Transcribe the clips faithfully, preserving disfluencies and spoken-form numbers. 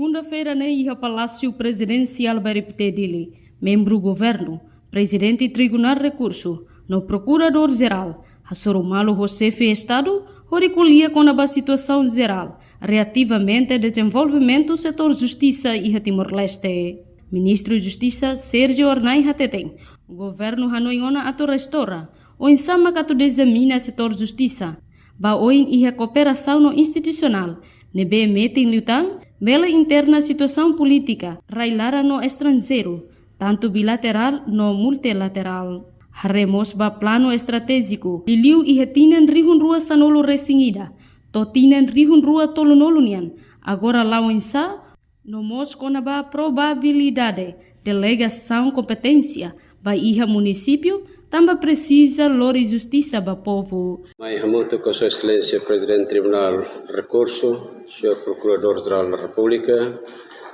Segunda-feira ne'e iha Palásiu Prezidensiál Bairru Pité, Dili, membru governu, prezidente Tribunál Rekursu, no Prokuradór Jerál, hasoru malu ho xefe Estadu, hodi ko'alia kona-ba situasaun jerál relativamente dezenvolvimentu setór justisa iha Timor-Leste. Ministru Justisa Sérgio Arnay hateten, governu hanoin ona atu restaura, oinsá maka atu dezamina setór justisa ba oin iha kooperasaun no institusionál, ne'ebé metin liután bele interna situasaun polítika rai-laran no estranjeiru, tantu bilaterál no multilaterál. Haree mós ba planu estratéjiku, liuliu iha tinan rihun rua sanulu resin ida to'o tinan rihun rua tolunulu nian, agora la'o oinsá, no mós kona-ba probabilidade delegasaun kompeténsia ba iha munisípiu, tanba presiza lori justisa ba povu. Mai hamutuk ho Sua Exelénsia Prezidente Tribunál Rekursu, Señór Prokuradór Jerál da Repúblika,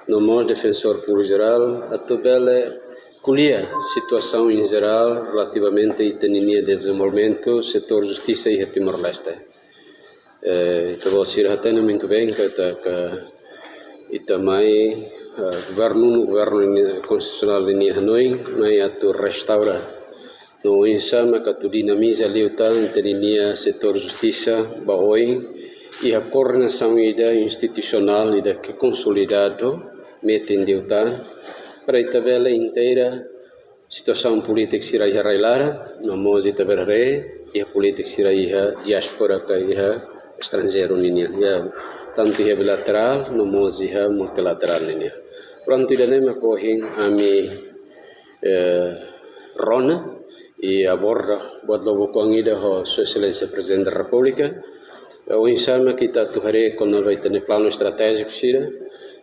no mós Defensór Públiku Jerál, atu bele ko'alia situasaun em geral relativamente ita-ninia dezenvolvimentu setór justisa iha Timor-Leste. Eh, ita-boot sira hatene muito bem katak ita mai, eh, governu, governu ninia konstitusionál ninia hanoin, mai atu restaura no oinsá maka atu dinamiza liután ita-ninia setór justisa ba oin, iha koordenasaun ida institusionál ida ke konsolidadu, metin liután, para ita bele inteira situasaun polítika sira iha rai-laran, no mós ita bele haree iha polítika sira iha diáspora ka iha estranjeiru ninian, iha tantu iha bilaterál, no mós iha multilaterál ninian. Prontu, ida-ne'e mak ohin ami, eh, rona i aborda buat lubuk oan ida ho Sua Exelénsia Prezidente da Repúblika. Eh, oinsá mak ita atu haree kona-ba ita-nia planu estratéjiku sira,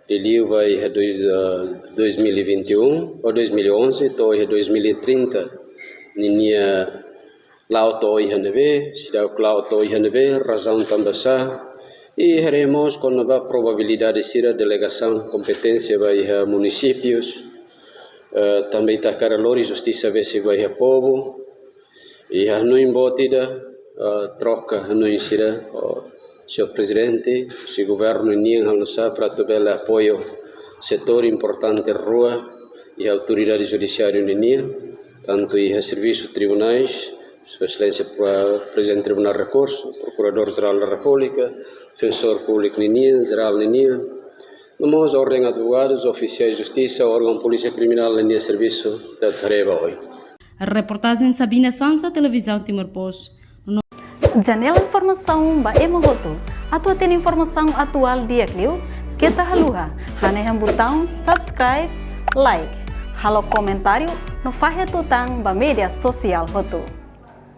liuliu ba iha dois, eh, dois mil e vinte e um ou dois mil e onze, to'o iha dois mil e trinta, ninia la'o to'o iha ne'ebé, seidauk la'o to'o iha ne'ebé, razaun tanbasá. I haree mós kona-ba probabilidade sira delegasaun kompeténsia ba iha munisípius, eh, tanba ita hakarak lori justisa besik ba iha povu. I hanoin boot ida, eh, troka hanoin sira, oh, Señór Prezidente, husi governu nian halo nu'usá para atu bele apoiu setór importante rua iha autoridade judisiáriu ninian, tantu iha servisu tribunais, Sua Exelénsia Pre-, Prezidente Tribunál Rekursu, Prokuradór Jerál da Repúblika, Defensór Públiku ninian, Jerál ninian, no mós Orden Advogadus, ofisiais justisa, órgaun Polísia Kriminál ninia servisu, ita haree ba oin. Reportajen Sabina Sansa, Televizaun Timor Post. Janela informasaun ba ema hotu. Atu hatene informasaun atuál di'ak liu, keta haluha hanehan butaun subscribe, like, halo komentáriu no fahe tutan ba média sosiál hotu.